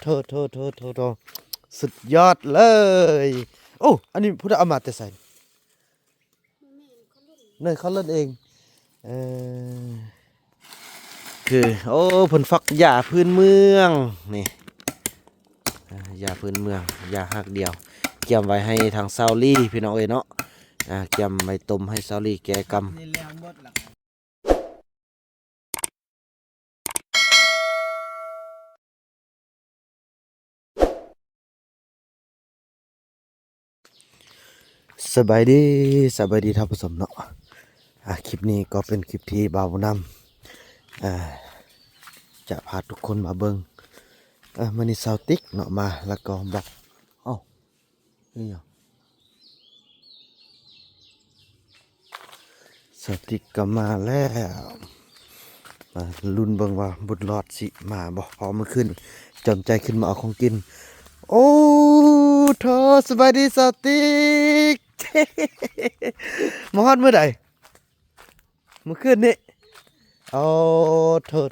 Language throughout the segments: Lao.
ໂທ້ໆໆໆໆ ສຸດຍອດເລີຍ. ໂອ້ ອັນນີ້ຜູ້ໃດເອົາມາແຕ່ໃສ? ເນີຍ ເຂົາເລີ້ນເອງ. ເອີ ຄື ໂອ້ ເພິ່ນຝັກຢາພື້ນເມືອງນີ້ ອ່າ ຢາພື້ນເມືອງ ຢາຮາກດຽວ ກຽມໄວ້ໃຫ້ທາງຊາວລີພີ່ນ້ອງເອີຍເນາະ. ອ່າ ກຽມໄວ້ຕົ້ມໃຫ້ຊາວລີແກ້ກຳ. ສະບາຍດີ ສະບາຍດີທ່ານຜູ້ຊົມເນາະ. ອ່າ ຄລິບນີ້ກໍເປັນຄລິບທີ່ບ່າວບຸນນຳ ອ່າ ຈະພາທຸກຄົນມາເບິ່ງ. ອ່າ ມື້ນີ້ສາວຕິກເນາະມາ ແລ້ວກໍບັກ ເອົ້າ ອີຫຍັງ? ສາວຕິກກໍມາແລ້ວ. ມາລຸ້ນເບິ່ງວ່າບຸດຫຼອດຊິມາບໍ່ ເພາະມື້ຄືນຈອມໃຈຂຶ້ນມາເອົາຂອງກິນ. ໂອ້ ໂທ້ ສະບາຍດີສາວຕິກ ມາຮອດມື້ໃດ? ມື້ຄືນນີ້. ໂອ້ ໂທ້ໆໆ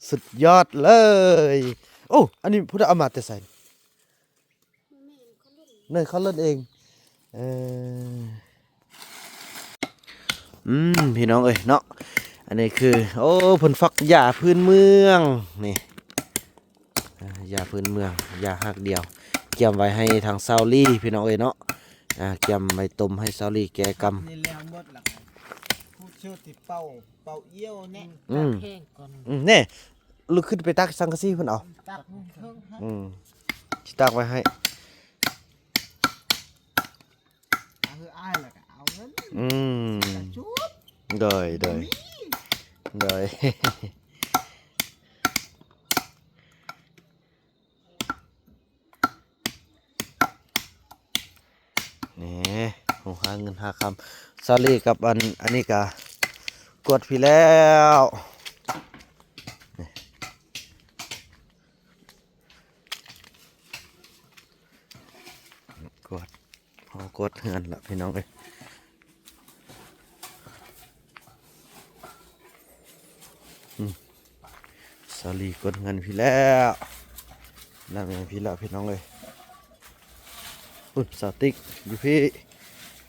ໆ ສຸດຍອດເລີຍ. ໂອ້ ອັນນີ້ຜູ້ໃດເອົາມາແຕ່ໃສ? ເນີຍ ເຂົາເລີ້ນເອງ. ເອີ ອືມ ພີ່ນ້ອງເອີຍເນາະ ອັນນີ້ຄື ໂອ້ ເພິ່ນຝັກຢາພື້ນເມືອງນີ້ ອ່າ ຢາພື້ນເມືອງ ຢາຮາກດຽວ ກຽມໄວ້ໃຫ້ທາງຊາວລີພີ່ນ້ອງເອີຍເນາະ. ອ່າ ກຽມໄວ້ຕົ້ມໃຫ້ຊາວລີແກ້ກຳ. ນີ້ແລ້ວໝົດລະ ຜູ້ເຊີດທີ່ເປົ່າ ເປົ່າອຽວແນ່. ອືມ ແພງກ່ອນ. ອືມ ແນ່ ລຸກຂຶ້ນໄປຕັກສັງກະສີພຸ້ນເອົາ. ຕັກເທິງ ອືມ ຊິຕັກໄວ້ໃຫ້. ເອົາ ເອີ ອ້າຍລະກະເອົາເງິນ. ອືມ ໂດຍ ໂດຍ ໂດຍ. ນີ້ ໂຫ ຫາເງິນຫາຄຳ. ສາລີກັບອັນ ອັນນີ້ກະກວດພີ້ແລ້ວ. ນີ້ ກວດ ເຮົາກວດເຮືອນລະພີ່ນ້ອງເອີຍ. ອືມ ສາລີກວດເຮືອນພີ້ແລ້ວ ນຳມາພີ້ແລ້ວພີ່ນ້ອງເອີຍ. ພຸ້ນ ສາວຕິກຢູ່ພີ້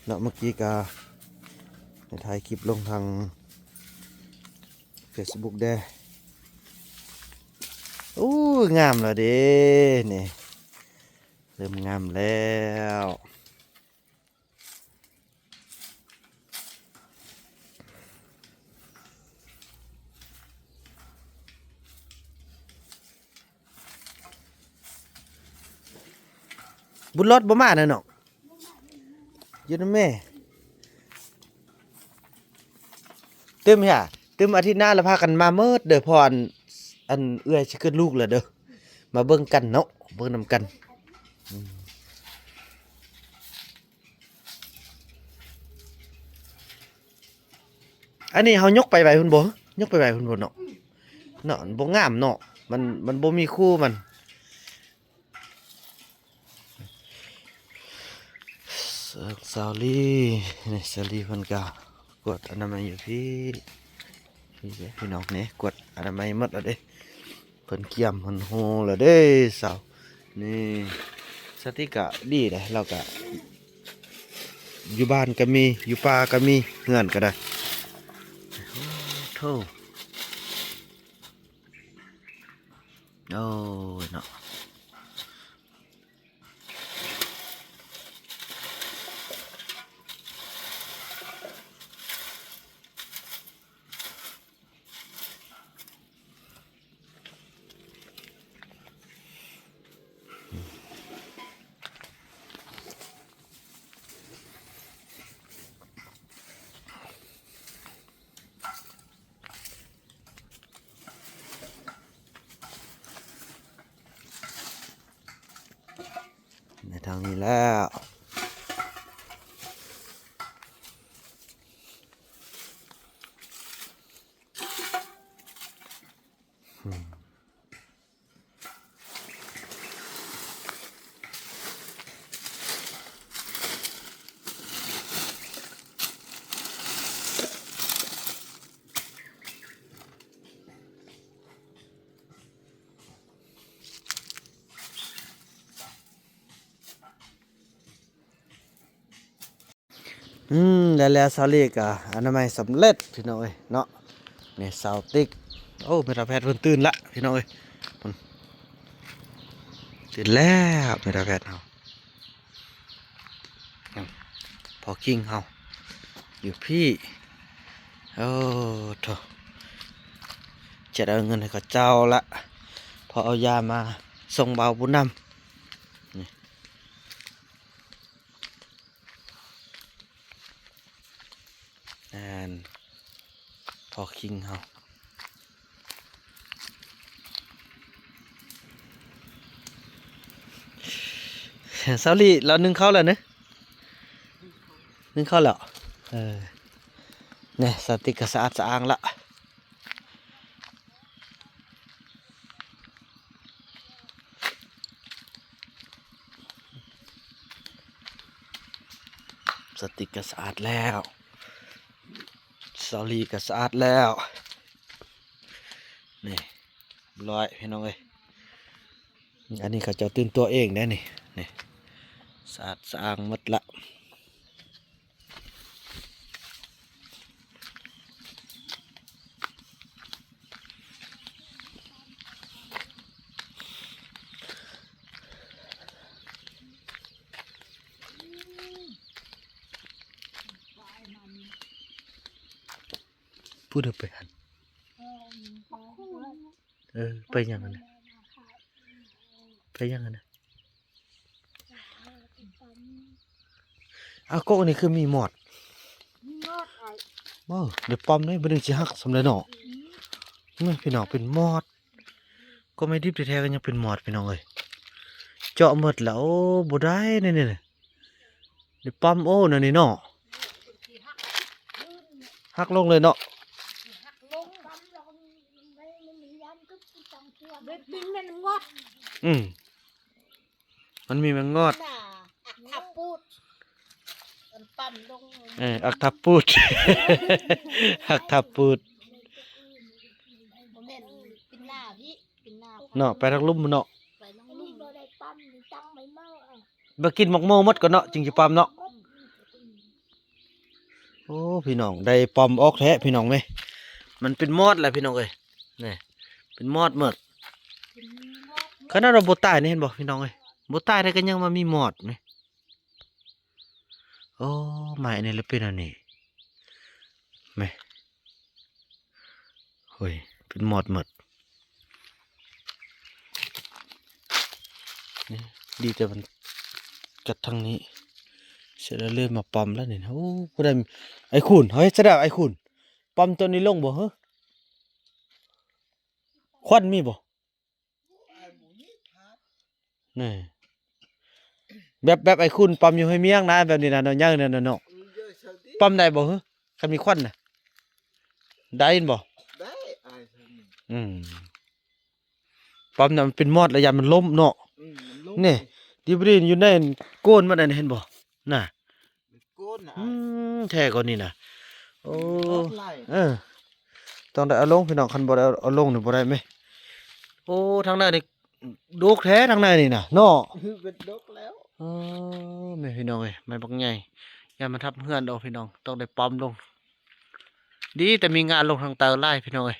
ເນາະ. ເມື່ອກີ້ກະໄດ້ຖ່າຍຄລິບລົງທາງເຟສບຸກແດ່. ໂອ້ ງາມລະເດ້ ນີ້ ເລີ່ມງາມແລ້ວ. ບຸນຫຼອດບໍ່ມານະນ້ອງ ຢູ່ນຳແມ່. ຕື່ມຫາ ຕື່ມອາທິດໜ້າລະພາກັນມາເໝິດເດີ ເພາະອັນ ອັນເອື້ອຍຊິເກີດລູກແລ້ວເດີ ມາເບິ່ງກັນເນາະ ເບິ່ງນຳກັນ. ອືມ ອັນນີ້ເຮົາຍົກໄປໄວ້ພຸ້ນບໍ່? ຍົກໄປໄວ້ພຸ້ນບໍ່ເນາະ? ເນາະ ມັນບໍ່ງາມເນາະ ມັນ ມັນບໍ່ມີຄູ່ມັນ. ສາວລີ ນີ້ ສາວລີເພິ່ນກະກວດອະນາໄມຢູ່ພີ້ ພີ້ເດ້ພີ່ນ້ອງ ນີ້ ກວດອະນາໄມໝົດແລ້ວເດ້. ເພິ່ນກຽມເພິ່ນໂຮແລ້ວເດ້ສາວ ນີ້ ສະຕິກະດີເດ້ ລາວກະຢູ່ບ້ານກະມີ ຢູ່ປ່າກະມີ ເຮືອນກະໄດ້. ໂອ້ ໂທ້ ໂອ້ຍເນາະ. ໃນທາງນີ້ແລ້ວ. ອ ອືມ ແລ້ວ ແລ້ວສາວລີກໍອະນາໄມສຳເລັດພີ່ນ້ອງເອີຍເນາະ. ນີ້ສາວຕິກ ໂອ້ ແມ່ຕາແພດເພິ່ນຕື່ນລະພີ່ນ້ອງເອີຍ ເພິ່ນຕື່ນແລ້ວ ແມ່ຕາແພດເຮົາ. ອືມ ພໍ່ຄິງເຮົາຢູ່ພີ້. ໂອ້ໂທ້ ຈະໄດ້ເອົາເງິນໃຫ້ເຂົາເຈົ້າລະ ພໍເອົາຢາມາສົ່ງບ່າວບຸນນຳ. ນີ້ ອັນ ພໍ່ຄິງເຮົາ ສາວລີ ລາວໜຶ້ງເຂົ້າແລ້ວເນາະ ໜຶ້ງເຂົ້າແລ້ວ. ເອີ ແນ່ ສາວຕິກກໍສະອາດສະອ້າງລະ. ສາວຕິກກໍສະອາດແລ້ວ ສາວລີກໍສະອາດແລ້ວ. ນີ້ ຮຽບຮ້ອຍພີ່ນ້ອງເອີຍ. ອັນນີ້ເຂົາເຈົ້າຕື່ນຕົວເອງເດ້ນີ້ ນີ້ ສະອາດສະອ້າງໝົດລະ. ຜູ້ໃດໄປຫັ້ນ? ເອີ ໄປຫຍັງຫັ້ນນະ? ໄປຫຍັງຫັ້ນນະ? ອ້າວ ກົກອັນນີ້ຄືມີມອດ? ມີມອດ ອ້າຍ ບໍ່ ດຽວປ້ອມເດ້ ບໍ່ໄດ້ຊິຫັກສ່ຳໃດເນາະ. ອືມ ນີ້ພີ່ນ້ອງ ເປັນມອດ ກໍໄມ້ດິບແທ້ໆ ກໍຍັງເປັນມອດ ພີ່ນ້ອງເອີຍ. ເຈາະໝົດແລ້ວ ໂອ້ ບໍ່ໄດ້ແນວນີ້ນະ. ນີ້ປ້ອມ ໂອ້ ແນວນີ້ເນາະ ຫັກລົງເລີຍເນາະ. ອືມ ມັນມີແມງງອດ ອັກທັບປູດ ເອີ ອັກທັບປູດ ອັກທັບປູດ ບໍ່ແມ່ນ ເປັນໜ້າພີ້ ເປັນໜ້າ ເນາະ ໄປທາງລຸ່ມເນາະ ໄປທາງລຸ່ມ ບໍ່ໄດ້ປ້ຳ ມີຕັ້ງໄມ້ເມົາ ເອົາ ມາກິນໝາກໂມໝົດກ່ອນເນາະ ຈຶ່ງຊິປ້ຳເນາະ. ໂອ້ ພີ່ນ້ອງ ໄດ້ປ້ອມອອກແທ້ພີ່ນ້ອງເອີຍ. ມັນເປັນມອດແຫຼະພີ່ນ້ອງເອີຍ ນີ້ ເປັນມອດໝົດ. ຂະໜາດວ່າບໍ່ຕາຍນີ້ ເຫັນບໍ່ພີ່ນ້ອງເອີຍ ບໍ່ຕາຍແຕ່ກໍຍັງວ່າມີມອດນີ້. ໂອ້ ໄມ້ອັນນີ້ລະເປັນອັນນີ້ ແມ່ ໂອ້ຍ ເປັນມອດໝົດ. ນີ້ ດີແຕ່ມັນກັດທາງນີ້ ເສຍແລ້ວເລີຍມາປ້ອມແລ້ວນີ້. ໂອ້ ຜູ້ໃດ ໄອ້ຄູນ ເຮົາເຮັດຊະດາ ໄອ້ຄູນ ປ້ອມຕົວນີ້ລົງບໍ່? ເຮີ ຄວັນມີບໍ່? ນີ້ ແບບ ແບບໄອ້ຄູນປ້ອມຢູ່ຫ້ວຍມຽງນະ ແບບນີ້ນະເນາະ ໃຫຍ່ນັ້ນນະເນາະ. ອືມ ປ້ອມໄດ້ບໍ່? ຄັນມີຄວັນນະ ໄດ້ແມ່ນບໍ່? ໄດ້ ອ້າຍ. ອືມ ປ້ອມນະມັນເປັນມອດລະ ຢ້ານມັນລົ້ມເນາະ. ອືມ ມັນລົ້ມ ນີ້ ດີບໍ່ດີຢູ່ໃນໂກນມັນອັນນີ້ ເຫັນບໍ່ນະ? ໂກນນະ ອືມ ແທ້ກວ່ານີ້ນະ. ໂອ້ ເອີ ຕ້ອງໄດ້ເອົາລົງພີ່ນ້ອງ ຄັນບໍ່ໄດ້ເອົາລົງນີ້ບໍ່ໄດ້ແມ. ໂອ້ ທາງໃນນີ້ດົກແທ້ ທາງໃນນີ້ນະເນາະ ເປັນດົກແລ້ວ. ເອີ ແມ່ພີ່ນ້ອງເອີຍ ໄມ້ບັກໃຫຍ່ ຢ່າມາທັບເຮືອນດອກພີ່ນ້ອງ ຕ້ອງໄດ້ປ້ອມລົງ. ດີແຕ່ມີງາລົງທາງເຕີຫຼາຍພີ່ນ້ອງເອີຍ.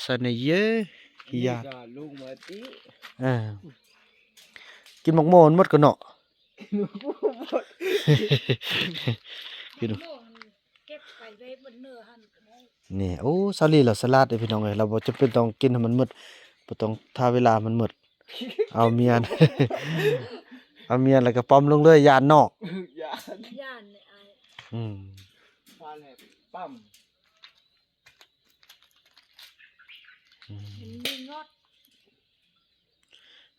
ສະເນເຢີ ຢ່າ ເອີ ກິນໝາກໂມໝົດກ່ອນເນາະ. ເກັບໄປໄວ້ເບິດເນີຫັ້ນກໍໄດ້. ນີ້ ໂອ້ ສາວລີລາວສະຫຼາດເດ້ພີ່ນ້ອງເອີຍ ລາວບໍ່ຈຳເປັນຕ້ອງກິນໃຫ້ມັນໝົດ ບໍ່ຕ້ອງຖ້າເວລາໃຫ້ມັນໝົດ. ເອົາມຽນ ເອົາມຽນແລ້ວກໍປ້ອມລົງເລີຍ ຢ້ານເນາະ. ຢ້ານ ຢ້ານແຫຼະອ້າຍ. ອືມ ປ້ອມ ອືມ ມັນມີງອດ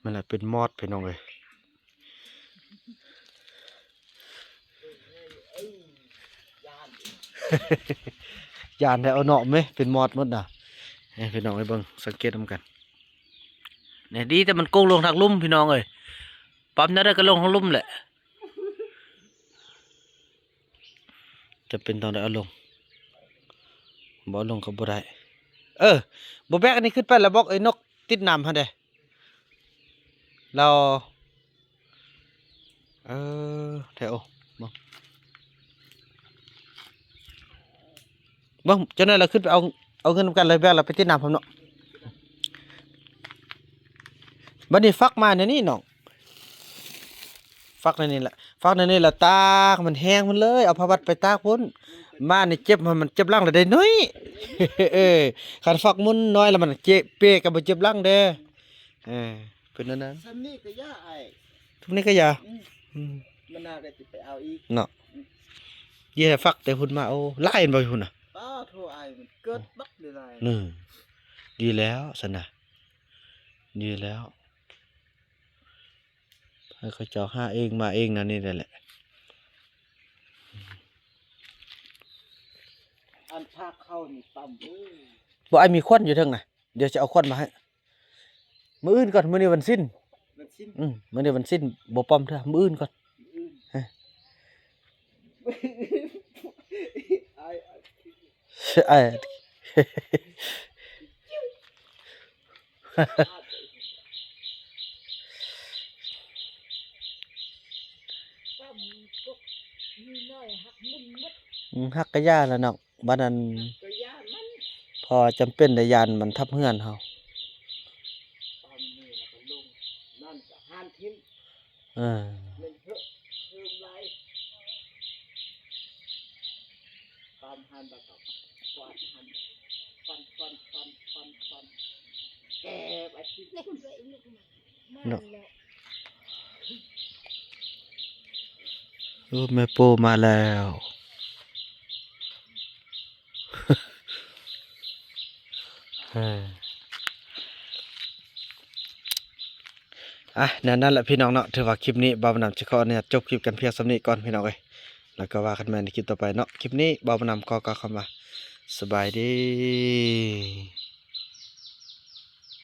ມັນລະເປັນມອດພີ່ນ້ອງເອີຍ. ຢ້ານແທ້ເນາະ ແມ່ ເປັນມອດໝົດນະ. ໃຫ້ພີ່ນ້ອງໄດ້ເບິ່ງ ສັງເກດນຳກັນ. ນີ້ ດີແຕ່ມັນໂກງລົງທາງລຸ່ມພີ່ນ້ອງເອີຍ ປ້ອມແນວໃດກໍລົງທາງລຸ່ມແຫຼະ. ຈຳເປັນຕ້ອງໄດ້ເອົາລົງ ບໍ່ເອົາລົງກໍບໍ່ໄດ້. ເອີ ບໍ່ແບກອັນນີ້ຂຶ້ນໄປແລ້ວ ບອກໄອ້ນົກຕິດນ້ຳຫັ້ນເດ້ ລາວ ເອີ ແທ້ ໂອ້ ເບິ່ງ ເບິ່ງ ຈັກໜ້ອຍລະຂຶ້ນໄປເອົາ ເອົາເງິນນຳກັນເລີຍ ແບກລະໄປຕິດນ້ຳພ້ອມເນາະ. ບັດນີ້ຝັກມາແນວນີ້ນ້ອງ ຝັກແນວນີ້ລະ ຝັກແນວນີ້ລະຕາກ ມັນແຫ້ງມັນເລີຍ ເອົາຜ້າບັດໄປຕາກພຸ້ນ. ມານີ້ເຈັບ ມັນ ມັນເຈັບຫຼັງລະໄດ້ໜ້ອຍ. ເອີ ຄັນຝັກມັນນ້ອຍລະມັນເຈັບ ເປກໍບໍ່ເຈັບຫຼັງເດ້. ເອີ ເປັນແນວນັ້ນ. ສ່ຳນີ້ກໍຢ່າອ້າຍ ສ່ຳນີ້ກໍຢ່າ. ອືມ ອືມ ມັນໜ້າກໍຊິໄປເອົາອີກເນາະ. ອືມ ເຢ ຝັກແຕ່ພຸ້ນມາ ໂອ້ ຫຼາຍແມ່ນບໍ່ພຸ້ນນະ? ປ້າໂທອ້າຍ ມັນເກີດບັກຫຼາຍໆ. ເອີ ດີແລ້ວຊັ້ນນະ ດີແລ້ວ. ໃຫ້ເຂົາເຈົ້າຫາເອງມາເອງແນວນີ້ແຫຼະ. ອັນພາເຂົ້ານີ້ຕ່ຳເດີ. ບໍ່ ອ້າຍມີຂວັນຢູ່ເທິງນະ ດຽວຈະເອົາຂວັນມາໃຫ້. ມື້ອື່ນກ່ອນ ມື້ນີ້ວັນສິນ. ວັນສິນ? ອືມ ມື້ນີ້ວັນສິນ ບໍ່ປ້ອມເທື່ອ ມື້ອື່ນກ່ອນ. ມື້ອື່ນ ຮະ ອ້າຍ ອ້າຍ ອ້າຍ ອືມ ຫັກກະຢ່າລະເນາະ ບັດນັ້ນ ກໍຢ້ານມັນ ເພາະວ່າຈຳເປັນໄດ້ ຢ້ານມັນທັບເຮືອນເຮົາ. ຕາມນີ້ລະກໍລົງ ນັ້ນກໍຫານຖິ້ມ. ເອີ ມັນເຖາະເພີ່ມຫຼາຍ ຕາມຫັ້ນລະກໍຟັນຫັ້ນ ຟັນ ຟັນ ຟັນ ຟັນ ຟັນ ແກບອາທິດ ເນາະ. ໂອ້ ແມ່ໂປ້ມາແລ້ວ. ເອີ ອ່ະ ແນວນັ້ນແຫຼະພີ່ນ້ອງເນາະ ຖືວ່າຄລິບນີ້ບ່າວບຸນນຳຈະຂໍອະນຸຍາດຈົບຄລິບກັນພຽງສ່ຳນີ້ກ່ອນພີ່ນ້ອງເອີຍ ແລ້ວກໍວ່າກັນໃໝ່ໃນຄລິບຕໍ່ໄປເນາະ. ຄລິບນີ້ບ່າວບຸນນຳຂໍກ່າວຄຳວ່າສະບາຍດີ.